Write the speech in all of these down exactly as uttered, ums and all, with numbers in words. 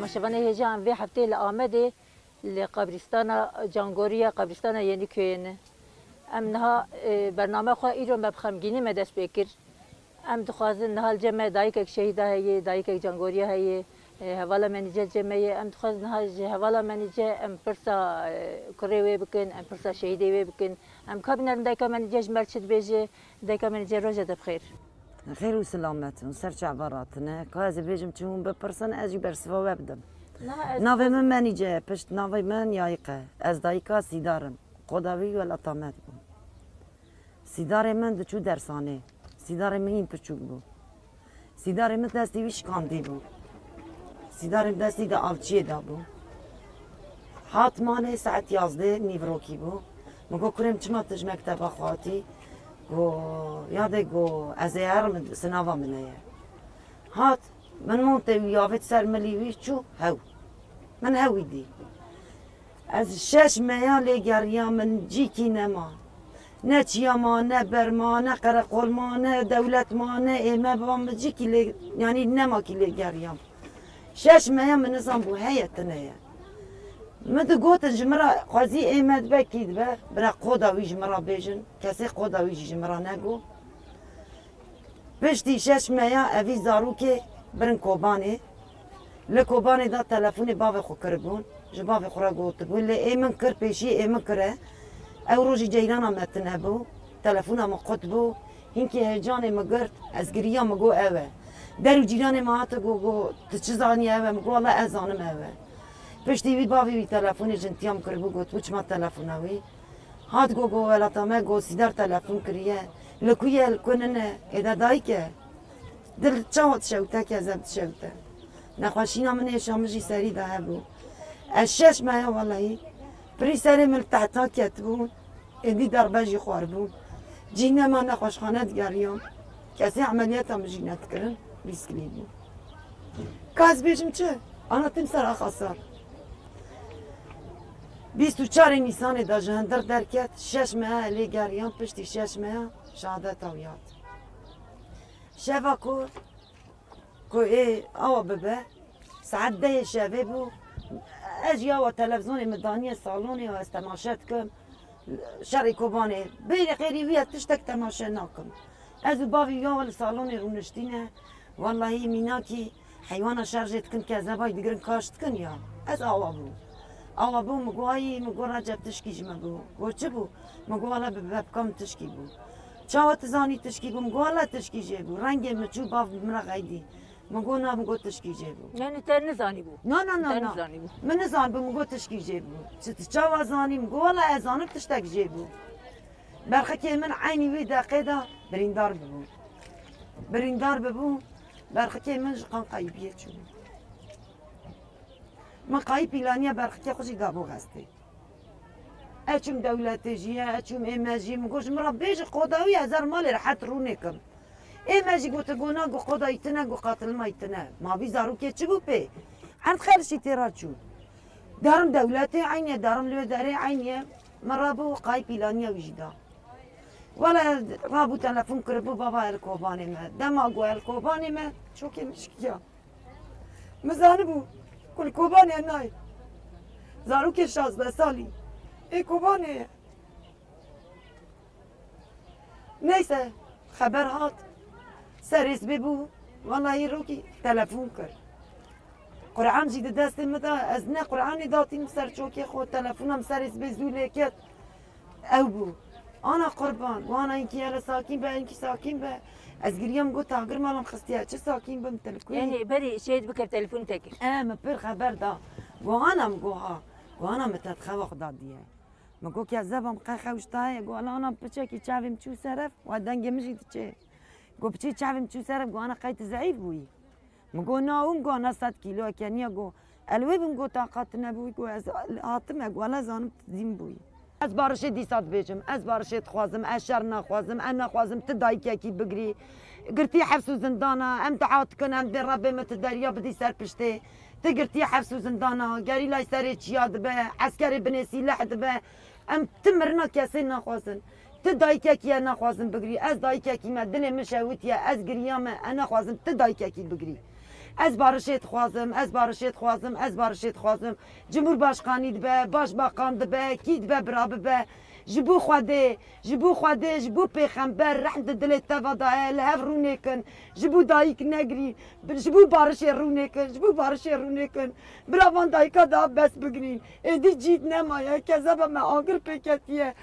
Meşevanê hêja em vê heftê li Amedê li qabrîstana Cangoriya, qabrîstana Yenîköyê ne. Em niha, e, bername xwe îro me bi xemgînî me dest pê kir. Em dixwazin niha li cem me dayikek şehîda heye, dayikek Cangoriya heye, e, hevala me nîce cem me ye. Em dixwazin niha ji hevala me nîce em pirsa, e, kurê wê bikin, em pirsa şehîdê wê bikin. Em ka bînerin dayika me nîce ji me re çi dibêje, dayika me nîce roje te bi xêr. Xêr û silamet hûn ser çava ratine. Ka ez ê bêjim çi hûn bipirsin, ez jî bersiva we bidim. Niha ez Navê min Menîce ye, pişt navê min Yayik e. Ez dayika Sîdar im. Qoda wî Welat Amed bû. Sîdarê min diçû dersanê. Sîdarê min hîn piçûk bû. Sîdarê min destê wî şikandî bû. Sîdarê min destî di avçiyê de bû. Hat malê saet yazdê nîvrokî bû. Min got, "Kurê min, çima tu ji mekteba xwe hatî?" Got, "Yadê," got, "ez ê herim, sinava min heye." Hat, min montê wî yavêt ser milî wî çû hew. Min hewî dî. Ez şeş meya lê geriya, min cîkî nema. Ne çiya ma, ne ber ma, ne qereqol ma, ne dewlet ma, ne ême ba, min cîkî lê, yanî nema kî lê geriya. Şeş meya min nizan bû heye tune ye. Min digotin ji min re xwezî ême dibe kî dibe, bira qoda wî ji min re bêjin, kesê qoda wî jî ji min re nego. Piştî şeş meya evî zarokê birin Kobanê. Li Kobanê de telefonê bavê xwe kiribûn. Ji bavê xwe re gotibû. Lê ê min kir pêşiyê ê min kire. Ew rojî ceyrana me tune bû. Telefona min qut bû. Hinkî heyecanê min girt. Ez giriya, min got ew e. Der û cîranê min hate got, got, "Tu çi zanî ew e?" Min got, "Wele ez zanim ew e." Piştî wî bavê wî telefonê jintiya min kiribû, gotibû, "Çima telefona wî?" Hat go, go welata me, go Sîdar telefon kiriye. Li ku ye, li ku nine? Êde dayik e. Dil çawa dişewte, kezeb dişewte. Nexweşîna min êşa min jî serî de hebû. Ez şeş me ya welehî. Pirî serê min li tehta ketibûn. Êdî derbe jî xwarbûn. Cî nema, nexweşxane digeriyam. Kesê emeliyata min jî nedikirin. Rîskilî bû. Ka ez bêjim çi? Ana tim ser axa sar. Bîst û çarê Nîsanê de ji hundir derket, şeş meya lê geriyan, piştî şeş meya şehadeta wî hat. Şeva ku, ku ê awa bibe, saet dehê şevê bû, ez jî awa televîzyonê min daniye salonê û ez temaşe dikim. Şerê Kobanê. Beyrê xêrî wî ye, tiştek temaşe nakim. Ez û bavî ya li salonê rûniştîne. Wellahî mînakî heywana şer jê dikin, kezebay digirin, kaş dikin ya. Ez awa bûm. Awa bûm, min got, "Ayî," min got, "Recep tişkî ji me bû." Got, "Çi bû?" Min got, "Wele bi bebka min tişkî bû." "Çawa tu zanî tişkî bû?" Min got, "Wele tişkî jê bû." Rengê min çû, bav bi min re xeydî. Min got, "Na," min got, "tişkî jê bû." Yani te nizanîbû? Na, na, na, Te na. Nizanîbû? Min nizanîbû, min got, "Tişkî jê bû." "Çi, tu çawa zanî?" Min got, "Wele ez zanim tiştek jê bû." Berxikê min eynî wî deqê de birîndar bibû. Birîndar bibû, berxikê min ji qan qayîbiyê çûbû. Min qayî pîlaniya berxikê xwe jî dabû hestê. Ez çûm dewletê jî ye, ez çûm ê me jî, min got, "Ji min re bêje qoda wî, ez her malê rehet rûnê kim." Ê me jî gotin, got, "Na, got qoda wî tine, got qatilma wî tine." Ma vî zarokê çi bû pê? Erd xerşî tê re çû. Derim dewletê eynî ye, derim li wê derê eynî ye. Min rabû qayî pîlaniya wî jî da. Wele rabû telefon kiribû, bava el Kobanê me. Dema got el Kobanê me, çokê min şikiya. Min zanibû ku li Kobanê nayê. Zarokê şazdeh salî. Ê Kobanê ye. Neyse, xeber hat. Serê sibê bû. Wellahî rokî telefon kir. Quran jî di destê min de. Ez ne Quranê datîm ser çokê xwe. Telefona min serê sibê zû lê ket. Ew bû. Ana qurban, wana hinkî hele sakîn be, hinkî sakîn be. Ez giriyam, got, "Tagir mala min xistiye, çi sakîn bim, te li ku yî?" Yani berî şehîd bikir, telefon te kir. E, min pir xeber da. Got, "Ana," min got, "Ha." Got, "Ana, min te di xewa xwe da diye." Min got, "Kezeba min qey xewşta heye?" Got, "Ala ana, piçekî çavê min çû serev, wa dengê min jî diçê." Got, "Piçê çavê min çû serev?" Got, "Ana, qey tu zeîf bûyî?" Min got, "Na, hûn got, na sed kîlo keniya." Got, "El wê bim," got, "taqat nebû." Got, "Ez hatime," got, "Wele zanim tu dîn bûyî." Ez barişê dîsa dibêjim, ez barişê dixwazim, ez şer naxwazim, ez naxwazim ti dayikekî bigirî. Girtî hefs û zindana, em dua dikin, em dê Rebbê min tu deriya bidî ser piştê. Ti girtî hefs û zindana, gerîlay serê çiya dibe, eskerê binê sîleh dibe. Em ti mirina kesê naxwazin. Ti dayikekî ye naxwazin bigirî. Ez dayikekî me, dilê min şewitiye, ez giriyame, ez naxwazim ti dayikekî bigirî. Ez barişê dixwazim, ez barişê dixwazim, ez barişê dixwazim. Cumhurbaşkanî dibe, başbakan dibe, kî dibe bira bibe. Ji bo Xwedê, ji bo Xwedê, ji bo pêxember rehm di dilê te ve daye, li hev rûnêkin. Ji bo dayik negirî, ji bo barişê rûnêkin, ji bo barişê rûnêkin. Bira van dayika da bes bigirîn. Êdî cît nemaye, kezeba me agir pê ketiye.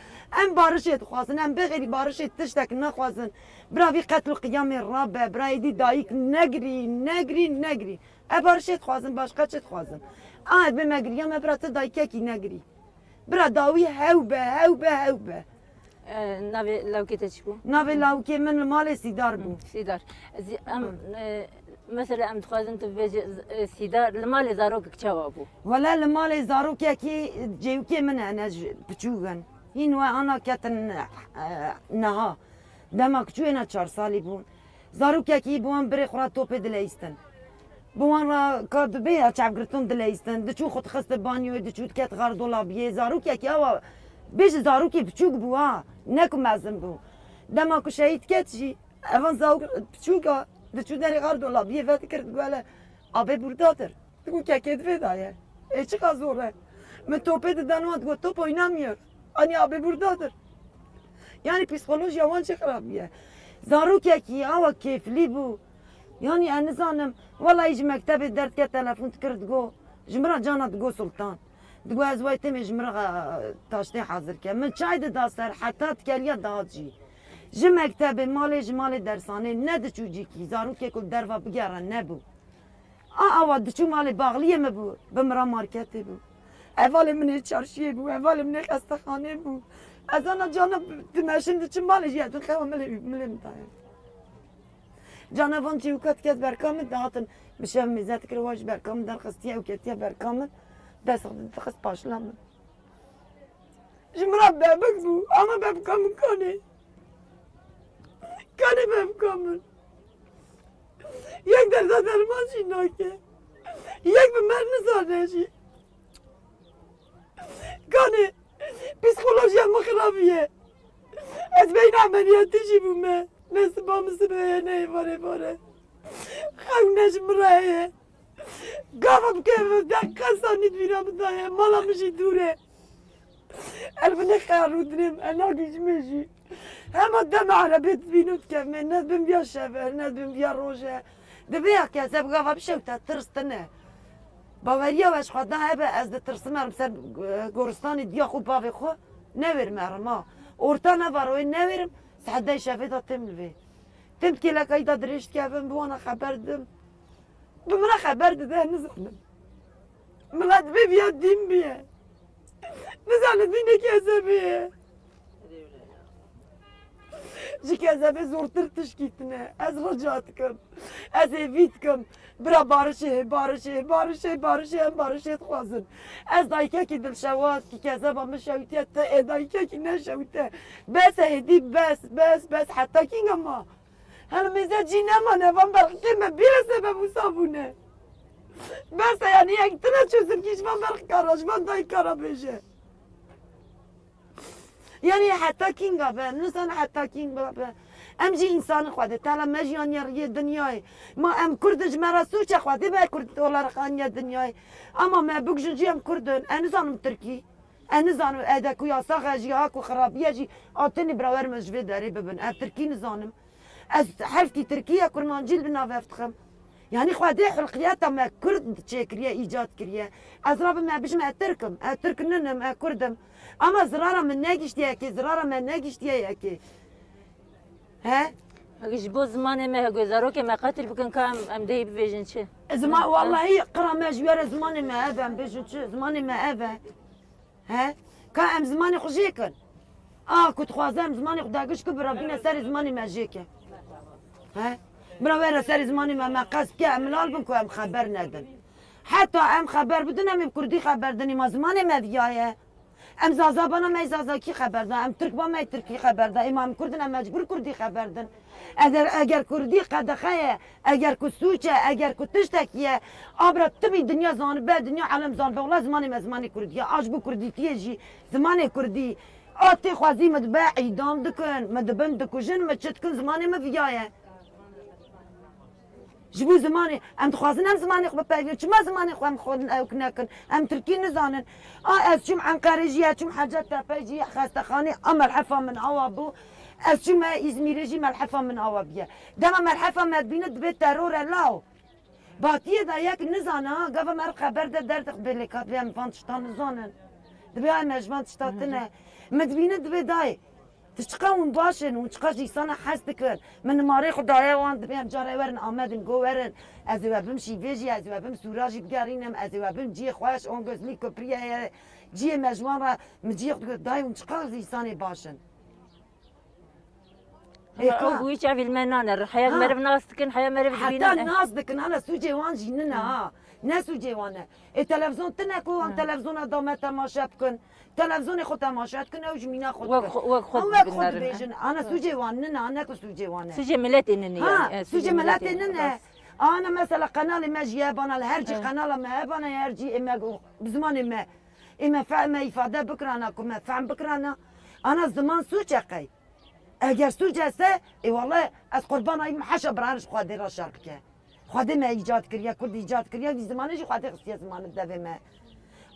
Em barişê dixwazin, em bixêrî barişê tiştek naxwazin. Bira vî qetl û qiyamê rabe, bira êdî dayik negirî, negirî, negirî. Ev barişê dixwazin, başqa çi dixwazin? A, ev bê me giriya me bira ti dayikekî negirî. Bira dawî hew be, hew be, hew be. E, navê lawkê te çi bû? Navê lawkê min li malê Sîdar bû. Sîdar. Ez, em, e, mesela em dixwazin tu bibêje, e, Sîdar li malê zarokek çawa bû? Wele li malê zarokekî cêwikê min hene ji piçûk in. Hîn we ana ketin, e, niha. Dema ku çûyê ne çar salî bûn. Zarokekî bi wan birê xwe re topê dileyistin. Bi wan re ka dibê ya çavgirtin dileyistin. Diçû xwe dixiste banyoyê, diçû diket xar dolabiyê. Zarokekî awa bêje zarokê biçûk bû ha. Ne ku mezin bû. Dema ku şehîd ket jî, evan zarok biçûk a, diçû derê xar dolabiyê vedikir, digot, "Hele, abê buradadır." Digot, "Kekê di vê de ye. Ê çiqa zor e. Min topê didan wan." Digot, "Top oynamıyor. Hani abi buradadır." Yani psikolojiya wan çi xirab bûye. Zarokekî awa kêflî bû. Yani ez nizanim. Welayi ji mektebê derdiket telefon dikir digot, ji min re cana digot Sultan. Digot, "Ez wayê temê ji min re taştê hazir ke." Min çay dida ser heta dikeriya dihat jî. Ji mektebê malê, ji malê dersanê ne diçû cîkî. Zarokê ku derva bigere nebû. A, awa diçû malê baxliyê min bû, bi min re marketê bû. Hevalê min ê çarşiyê bû, hevalê min ê xestexanê bû. Ez ana cana dimeşim diçim malê jî, ez xewa milê, milê min daye. Cana van çîroka dike ez berka min dihatin, bi şev mêze dikir, wan ji berka min derxistiye û ketiye berka min, dest dixist paşla min. Ji min re bebik bû, ama bebika min kanê. Kanê bebika min. Yek derda derman jî nake. Yek bi mer nizane jî. Kanê, psîkolojiya min xirabiye. Ez beyna emeliyatî jî bûme. Ne siba min sibe ye, ne êvarê vare. Xew ne ji min re heye. Gava bike, deqiqa sanî di vîra min daye, mala min jî dûr e. El binê xeya rûdinê min, ez nagihîjimê jî. Hema dema erebê dibînim dikevime, ne bin viya şev e, ne bin viya roj e. Divê ya kezeb gava bişewte, tirs tune. Baweriya we ji xwe da hebe, ez ditirsim, erim ser, e, goristanê diya xwe, bavê xwe, newêrim erim ha. Orta nevaroyê newêrim, saet deh şevê de têm li vê. Têm kêlekayî de dirêj dikevim, bi wana xeber didim. Bi min re xeber dide, nizanim. Milet vê viya dîn biye. Nizane dînê kezebê ye. Ji kezebê zortir tişkî tune. Ez rica dikim. Ez hêvî dikim. Bira barişê, barişê, barişê, barişê, em barişê dixwazin. Ez dayikekî dilşewaz kî kezeba min şewitiye, te ê dayikekî neşewite. Bes e, hêdî bes, bes, bes, heta kînga ma? Hel mêze cî nemane, van berxikê me bîre sebeb û sabûne. Berse yani yek tine çözüm kî ji van berxika re, ji van dayika re bêje. Yani heta kînga be, nizan heta kînga be. Em jî însanî Xwedê Teala me jî aniye riyê dinyayê. Ma em Kurd in, ji me re sûç e, Xwedê me Kurd olarak aniye dinyayê. Ama me bigijin jî em Kurd in. Ez nizanim Tirkî. Ez nizanim, ede ku yasax e jî, ha ku xirabiye jî, a tenê bira werim ez ji vê derê bibin. Ez tirkî nizanim. Ez herfkî tirkî ya kurmancî li nav hev dixim. Yanî Xwedê xulqiyeta me kurd çêkiriye, îcat kiriye. Ez rabim, me bijim, ez tirk im. Ez tirk ninim, ez kurd im. Ama zirara min negiştiye yekê, zirara me negiştiye yekê. He? Hegi ji bo zimanê me, hego zarokê me qetil bikin, ka em, em dê bibêjin çi? Ziman, wallahî qira me ji were zimanê me ev e, em bêjin çi? Zimanê me ev e. He? Ka em zimanê xwe jêkin. A ku dixwaze em zimanê xwe dagiş ku bira bîne serê zimanê me jêke. He? Bira were serê zimanê me, me qesd ke em hilal bin ku em xeber nedin. Heta em xeber bidin, em ê bi kurdî xeber din, ê ma zimanê me viyaye. Em zaza bana me zazakî xeber da, em tirk ba me tirkî xeber da, ê ma em kurd in, em mecbûr kurdî xeber din. Eger, eger kurdî qedexe ye, eger ku sûç e, eger ku tiştekî ye, abra tibî dinya zanibe, dinya alem zanibe, wela zimanê me zimanê kurdî ye, a ji bo kurdîtiyê jî zimanê kurdî, a tê xwezî min dibe îdam dikin, min dibin dikujin, min çi dikin, zimanê min viya ye. Ji bo zimanê, em dixwazin em zimanê xwe bipeyivînin. Çima zimanê xwe em xwe ewk nekin? Em tirkî nizanin. A ez çûm Enqerê jî, ez çûm Hecetepe jî, xestexanê, a melhefa min awa bû. Ez çûme Îzmîrê jî, melhefa min awa bûye. Dema melhefa me dibîne dibê teror e law. Batiyê de yek nizane ha, gava me re xeber de, derdix bêlêka dibê em van tiştan nizanin. Dibê ay me ji van tişta tine. Min dibîne dibê dayê. Tu çiqa hûn baş in, hûn çiqa ji îsana hez dikin. Min nimarê xwe daye wan, dibê em carê werin Amedin, go werin. Ez ê we bim şîvê jî, ez ê we bim sûra jî bigerînim, ez ê we bim ciyê xweş, on gözlî kupriye ye, ciyê me ji wan re, min ciyê xwe dayê hûn çiqa ji îsanê baş in. Ê, Ew ka- bûyî çavî li me nane. Heya Ha. meriv nas dikin, heya meriv dibînin. Heta nas dikin, ana sûcê wan jî nine ha. Ne sûcê wan e. Ê televizyon tine ku wan Ha. televizyona da me temaşe bikin. Televizyonê xwe temaşe dikin, ew ji mîna xwe Wek dikin. xwe, wek xwe Ew wek xwe dibin. dibêjin. Ana sûcê wan nine, ne ku sûcê wan e. Sûcê miletê nine Ha, yani. E, sûcê sûcê miletê miletê nine. nine. Ana mesela qenalê me jî hebana, li her cî Eh. qenala me hebana, her cî ê me bi zimanê me. Ê me fe-, me îfade bikirana, ku me fehm bikirana. Ana ziman sûc e qey. Eger sûc e se, ê wele ez qurbana yim, heşa biran ji Xwedê re şer bike. Xwedê me îcad kiriye, Kurd îcad kiriye, vî zimanê jî Xwedê xistiye zimanê devê me.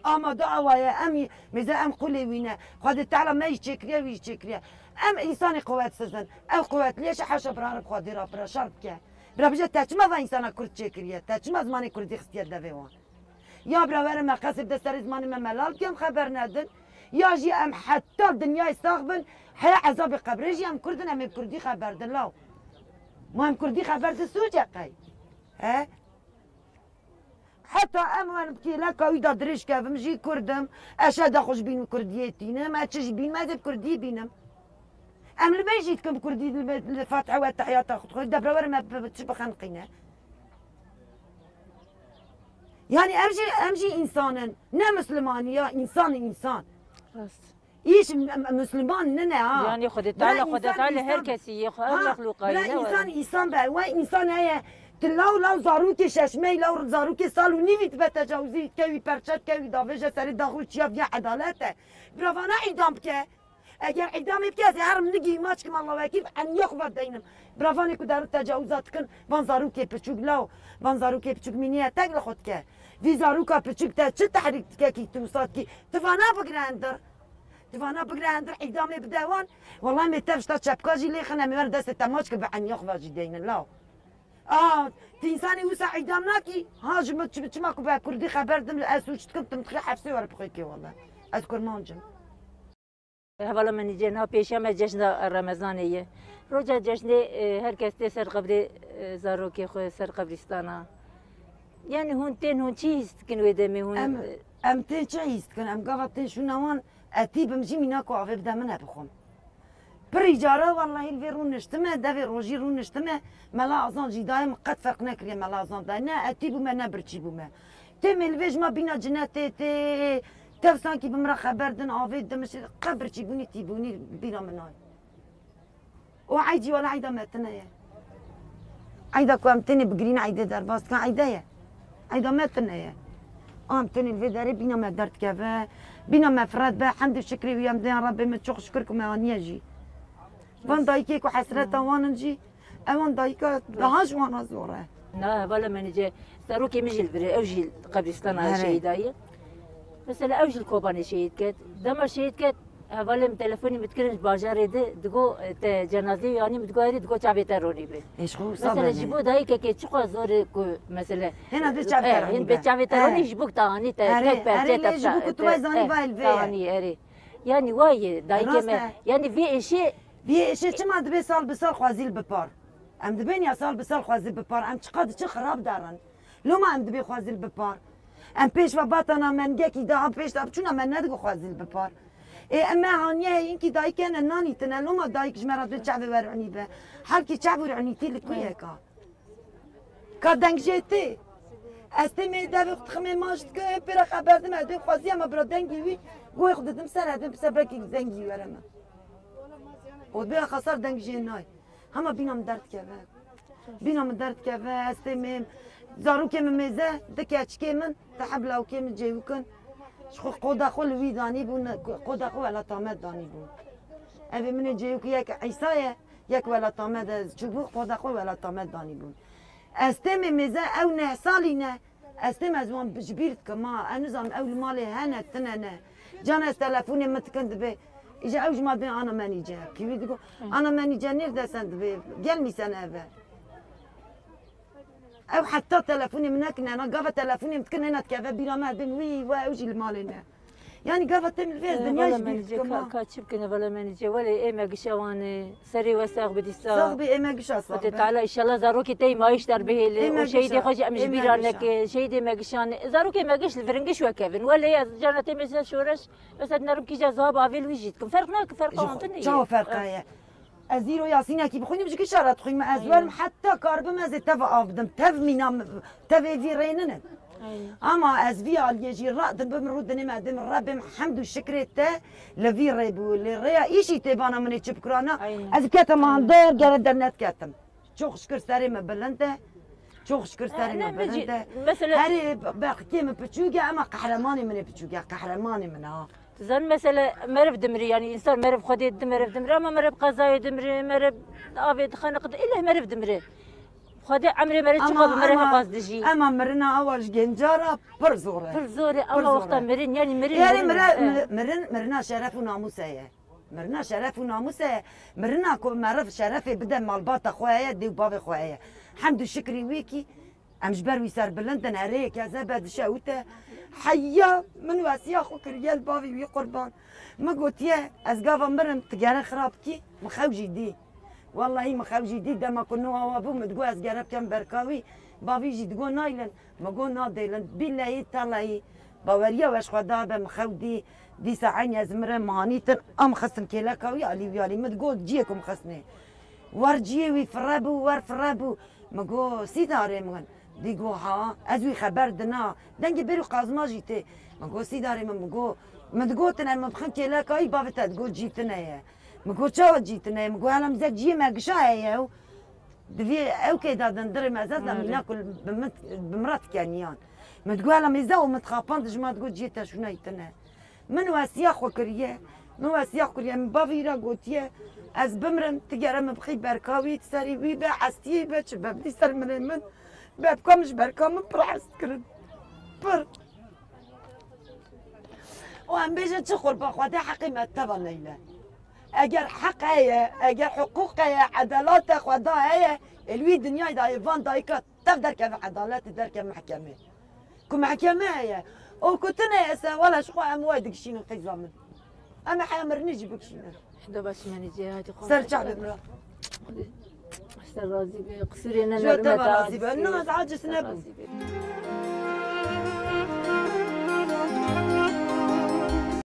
Ama da awa ye, em yî, mêze em qulê wî ne. Xwedê Teala me jî çêkiriye, wî jî çêkiriye. Em însanê quwetsiz in. Ew quwetlî ye, ji heşa biran re bi Xwedê re bira şer bike. Bira bije te çima va însana Kurd çêkiriye? Te çima zimanê Kurdî xistiye devê wan? Ya bira were me qesê bide serê zimanê me, me lal bikin, em xeber nedin. Ya jî em heta dinyayê sax bin, heya ezabê qebrê jî em Kurd in, em ê bi Kurdî xeber din law. Ma em Kurdî xeber din sûc e qey? He? Heta em werin bi kêleka wî de dirêj kevim, jî Kurd im, ez şeda xwe ji bîn Kurdiyê tînim, ez çi jî bînim, ez ê bi Kurdî bînim. Em li me jî dikin bi Kurdî, li me, li Fatiha we tehiyata xwe dixwin, de bira were me bi, bi çi bixeniqîne? Yani em jî, em jî însan in. Ne Mislimanî ya, însan in, însan. Rast. Îş m-, m-, Misliman nine ha. Yani Xwedê Teala, Xwedê Teala her kesî yê xwe, her mexlûqa yê ne were. Însan, însan be, we însan heye. Tu law, law zarokê şeş meh, law zarokê sal û nîvî dibe tecawizî, kewî perçe, kewî davêje serê daxû çiya viya edalet e. Bira vana îdam bike. Eger îdamê bike, ez ê herim nigî maç kim, Allah wekîl, eniya xwe deynim. Bira vanê ku derin tecawuza dikin, van zarokê piçûk law, van zarokê piçûk mîniye tek li xwe dike. Vî zaroka piçûk te çi tehrîk dike kî tu wisa dikî? Tu vana bigire hindir. Tu vana bigire hindir, îdamê bide wan. Wela em ê tev ji ta çepka jî lê xin, em ê werin destê te maç kim, bi eniya xwe jî deynin law. A, tu însanê wisa îdam nakî? Ha, ji min çi, çima ku be Kurdî xeber dim, ez sûc dikim, tu min dixî hefsê were bixwekê wele. Ez kurmanc im. Hevala min nîcê niha pêşiya me cejna Remezanê ye. Roja cejnê, e, her kes tê ser qebrê, e, zarokê xwe, ser qebrîstana. Yani hûn tên, hûn çi hîs dikin wê demê hûn? Em, e, em tên çi hîs dikin? Em gava tên şûna wan, ez tî bim jî mîna ku avê bide min, ez bixwim. Pirî cara wellahî li vê rûniştime, devê rojî rûniştime, Mela Azan jî dayê min qet ferq nekiriye Mela Azan dayê. Ne etî bûme, ne birçî bûme. Tê mêlvê ji me bîna cinetê, tê tev sankî bi min re xeber din, avê dimişê, qet birçîbûnî, tîbûnî bîna min nayê. O eyd jî wela eyda me tine ye. Eyda ku em tenê bigirîn eydê derbas dikin, eyde ye. Eyda me tune ye. Em tenê li vê derê bîna me derdikeve, bîna me firet be, hemd û şikrê wî em dêyan Rebbê min, çok şükür ku me aniye jî. Van dayikê ku hesreta wan in jî, ewan dayika daha ji wan re zor e. Na, hevala min ce, serokê min jî li vir e, ew jî qebrîstana Herê. şehîda ye. Mesela ew jî li Kobanê şehîd ket. Dema şehîd ket, hevalê min telefonî min dikirin ji bajarê de, digo, e, te cenazeyê wî anî, min digo erê, digo çavê te ronî be. Ê, ji xwe wisa Mesela ji benê. bo dayikekê çiqas zor e ku mesela, Hêna dê çavê te e, ronî hên be. bê çavê te Erê. ronî ji bo ku te anî te Erê, tek perçe erê, te lê ji bo ku tu te, wê zanî e, vay li vê te ye. anî erê. Yani wayê dayikê Rast me. e. Yani vê êşê Vê êşê çima dibê sal bi sal xwezî li bipar? Em dibên ya sal bi sal xwezî bipar. Em çiqa diçin xirab derin. Loma em dibê xwezî li bipar. Em pêş ve batana mengekî daha pêş de biçûna me nedigo xwezî li bipar. Ê em me haniye heyînkî dayikê ne nanî tine. Loma dayik ji me re dibê çavê we ronî be. Halkî çav û ronîtî li ku ye ka? Ka deng jê tê. Ez tê mê devê xwe diximê maç dike, pê re xeber dime, ez dê xweziya me bira dengê wî, goyê xwe didim ser, ez dê bi ser belkî dengî were min. O bê xesar deng jê nayê. Hema bîna min derdikeve. Bîna min derdikeve, ez tê mê, zarokê min mêze, di keçikê min, te heb lawkê min cêwikin. Ji xwe qoda xwe li wî danîbûn, qoda xwe welata me danîbûn. Evê min ê cêwik yek Îsa ye. Yek welata me de çûbû, xweda xwe welata me danîbûn. Ez têmê mêze ew neh salî ne. Ez têm ez wan ji bîr dikim ha. Ez nizanim ew li malê hene, tine ne. Can ez telefonê min dikin dibê. Îja ew ji ma dibê ana menîce. Kî wî digo, ana menîce nêrde sen dibê. Gelmî sen eve. Ew heta telefonê min nekine. Na gava telefonê min dikin nêna dikeve bîra me dibên wî we ew jî li malê ne. Yani gava têm li vê ez dinya jî bîr dikim ha. Ka çi bikine valla menîce. Welê ê me gişa wan e. Serê we sax bidî sax. Sax bî, ê me gişa sax be. Xwedê Teala inşallah zarokê te yî mayîş der bihêle. Ê me gişa. Û şehîdê xwe jî em ji bîra neke. Şehîdê me gişan. Zarokê me giş li viringiş we kevin. Welê ez carna têm ê ser şoreş. Mesela nerim kîja zaba avê li wî jî dikim. Ferq nake, ferqa wan tune ye. Çawa ferqa ye? Ez îro Yasînekî bixwînim ji gişa re dixwînim. Ez werim heta karibim ez ê tev av bidim. Tev mîna, tevê vî rê ninin. Ama ez vî aliyê jî radibim, rûdinê me dim, Rebim hemd û şikrê te li vî rê bû. Lê rêya îşî tê bana min ê çi bikirana. Ez ketim ander, gere dernetketim. Çok şükür serê me bilind e. Çok şükür serê me bilind e. Herê bexkê min piçûk e, ama qehremanê min ê piçûk e. Qehremanê min ha. Tu zanî mesele meriv dimrî, yani insan meriv Xwedê di meriv dimrî, ama meriv qezayê dimrî, meriv avê dixeniqî, îleh meriv dimrî. Xwedê emrê meriv çiqa bi meriv heqas dijî. Ema mirina ewa ji genca re pir zor e. Pir zor e, ama wexta mirin, yani mirin, yani mirin, mirin, mirina şeref û namûs heye. Mirina şeref û namûs heye. Mirina ku meriv şerefê bide malbata xwe heye, dê û bavê xwe heye. Hemd û şikrî wî kî Em ji ber wî serbilind in, herê yek ez ebe dişewite. Heya min wesiya xwe kiriye li bavê wî qurban. Min gotiye, ez gava mirim, tu gere xirab kî, min xew jî dî. Wellahî min xew jî dî, dema ku nû awa bû, min digot ez gere bikem berka wî, bavî jî digot naylin, min got nadêlin. Bîlehî telehî, baweriya we ji xwe dabe, min xew dî, dîsa eynî ez mirim, min hanîtin, em xistin kêleka wî alî wî alî, min digot ciyê ku min xistnê. Wer ciyê wî fire bû, wer fire bû. Min got, "Sîdarê min." Dî got, "Ha." Ez wî xeber dina. Dengê berî qazma jî tê. Min got, "Sîdarê min." Min got, min digotine, min bixin kêleka wî, bavê te digot, "Cî tune ye." Min got, "Çawa cî tune ye?" Min got, "Hela min zek ciyê me gişa heye û divê ew kê de dindirê me zez de mîna ku bi min, bi min re dikeniyan." Min digot, "Hela mêze û min dixapand ji ma digot ciyê te şûna yî tune." Min wesiya xwe kiriye. Min wesiya xwe kiriye. Min bavî ra gotiye, ez bimrim, ti gere min bixî berka wî, serî wî be, hestiyê be, çi be, bidî ser min ê min. Bebka min ji berka min pir hez kirin. Pir. Û em bêjin çi qurba Xwedê heqê me teva neyle. Eger heq heye, eger hiqûq heye, edalata Xweda heye, ê li wî dinyayê de yê van dayika tev derkeve edaletê, derkeve mehkemê. Ku mehkeme heye, û ku tune heye se, wela ji xwe em way digişînin qîza min. Em ê heya mirinê jî bikişînin. Xweda baş menî cê, hadi xwe. Ser çavê min re. Ser razî be, qisûrê ne. Ji te razî be. No, ez aciz nebûm.